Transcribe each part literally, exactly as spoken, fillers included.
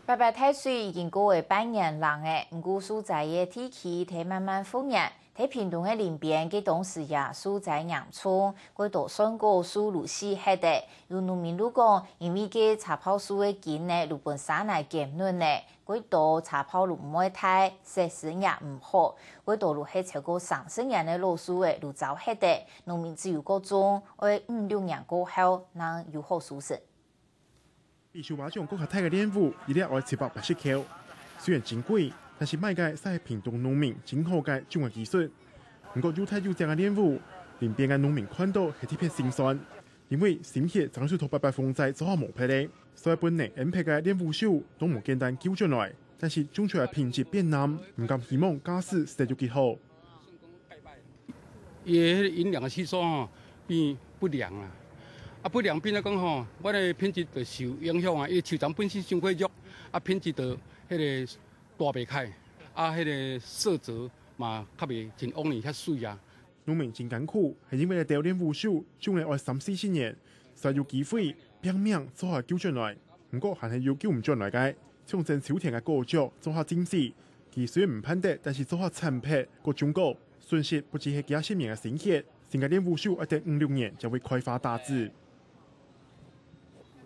八八大水已經過了半年零了，毋過受災个地區在慢慢復原。在屏東个林邊，該當時也受災嚴重，該多山果樹都死忒了。有農民就講，因為該茶泡樹个根呢，就分沙泥撿淰了，該多茶泡就毋會大，設施也毋好，該多就係超過三十年个老樹仔，就燥忒了。農民只有各種愛五六年過後，正有好收成。 比樹椏像閣較大个蓮霧，一粒愛七百八十箍。雖然真貴，但是賣个煞係屏東農民真好个種个技術。毋過又大又靚个蓮霧，林邊个農民看到係特別心酸，因為心血正係同八八風災做下無別个，所以本來恁白个蓮霧樹都無簡單救轉來，但是種出來品質變爛，毋敢希望價數會有幾好。 伊个彼个營養个吸收吼，變不良啊。啊，不良變做講吼，阮个品質就受影響啊。伊个樹欉本身傷過弱，啊，品質就彼个大袂開，啊，彼个色澤嘛較袂像往年遐媠啊。農民真艱苦，係因為這兜蓮霧樹種了愛三四十年， 煞有機會拚命做下救轉來，毋過還係有救毋轉來个。像前秋天个果杓做下浸死，佢雖然毋盼得，但是做下慘白，過種果，損失不止係幾下十年个心血，新个蓮霧樹愛等五六年才會開花結子。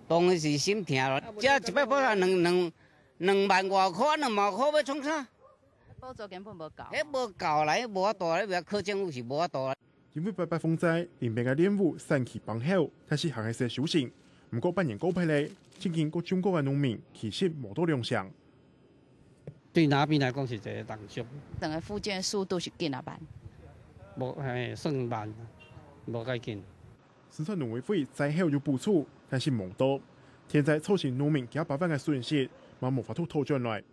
當然是心疼咯，這一百步啊，兩兩兩萬外箍，兩萬箍欲創啥？補助根本無夠。彼無夠啦，彼無法度啦，你欲靠政府是無法度啦。 因為八八風災，林邊个蓮霧產期放後，但是還係識收成。毋過半年過忒了，正經過種果个農民其實無到兩成。對若邊來講是一个當少。等个復健速度是緊啊慢？無，嘿，算慢，無蓋緊。雖然農委會災後有補助，但是無多。天災造成農民幾百萬个損失，嘛無法度討轉來。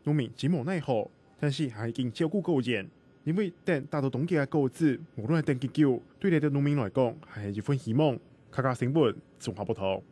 農民真無奈何，但是還係緊照顧果園，因為等打到當季个果子，無論係等幾久，對這兜農民來講，還係一份希望。客家新聞，綜合報導。